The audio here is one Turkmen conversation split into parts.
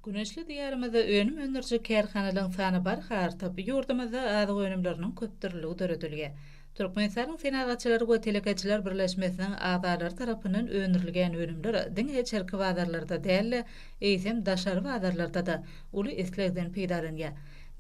Güneşli Diýarymyzda önüm öndüriji kärhanalaryň sany barha artyp, ýurdumyzda azyk önümleriniň köpdürlüligi döredilýär. Türkmenistanyň Senagatçylar we telekeçiler birleşmesiniň agzalary tarapyndan öndürilýän önümler diňe içerki bazarlarda däl-de, eýsem, daşary bazarlarda-da uly islegden peýdalanýar.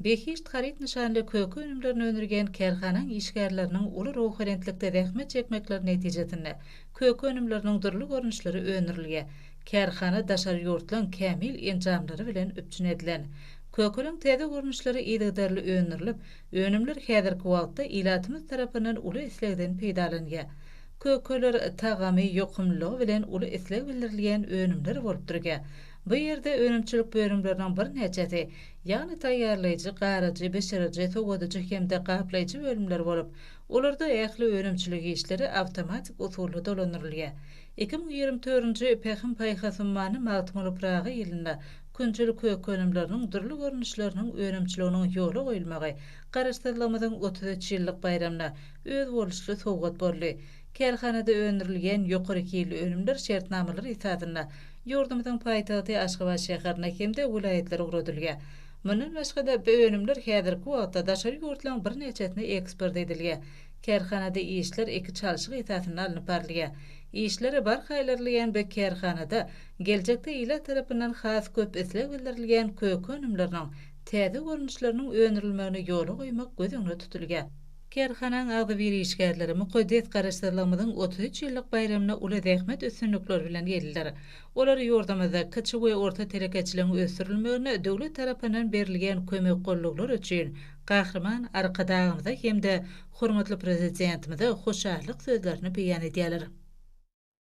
Behişt haryt nyşanly köke önümlerini öndürýän kärhanaň işgärleriniň uly ruhubelentlikde zähmet çekmekleri netijesinde köke önümleriniň dürli görnüşleri öndürilýär. Kärhana daşary ýurtlaň kämil enjamlary bilen üpjün edilen. Kökeliň täze görnüşleri yzygiderli öndürilip, önümler häzirki wagtda ilatymyz tarapyndan uly islegden peýdalanýar. Kökeler tagamy, ýokumlylygy bilen uly isleg bildirilýän önümler bolup durýar. Bu ýerde önümçilik bölümleriniň birnäçesi, ýagny taýýarlaýjy, garyjy, bişiriji, sowadyjy hem-de gaplaýjy bölümler bolup, olarda ähli önümçilik işleri awtomatik usulda dolandyrylýar. 2024-nji Pähim-paýhas ummany Magtymguly Pyragy ýylynda künjüli kök önümleriniň dürli görnüşleriniň önümçiliginiň ýola goýulmagy Garaşsyzlygymyzyň 33 ýyllyk baýramyna özboluşly sowgat boldy. Kärhanada öndürilýän ýokary hilli önümler şertnamalar esasynda ýurdumyzyň paýtagty Aşgabat şäherine hem-de welaýatlara ugradylýar. Mundan başga-da, bu önümler häzirki wagtda daşary ýurtlaryň birnäçesine eksport edilýär. Kärhanada işler iki çalşyk esasynda alnyp barylýar. Işleri barha ilerleýän bu kärhanada geljekde ilat tarapyndan has köp isleg bildirilýän köke önümleriniň täze görnüşleriniň öndürilmegini ýola goýmak göz öňünde tutulýar. Kärhanaň agzybir işgärleri mukaddes Garaşsyzlygymyzyň 33 ýyllyk baýramyna uly zähmet üstünlikleri bilen geldiler. Olar ýurdumyzda kiçi we orta telekeçiligiň ösdürilmegine döwlet tarapyndan berilýän kömek-gollaglar üçin Gahryman Arkadagymyza hem-de hormatly Prezidentimize hoşallyk sözlerini beýan edýärler.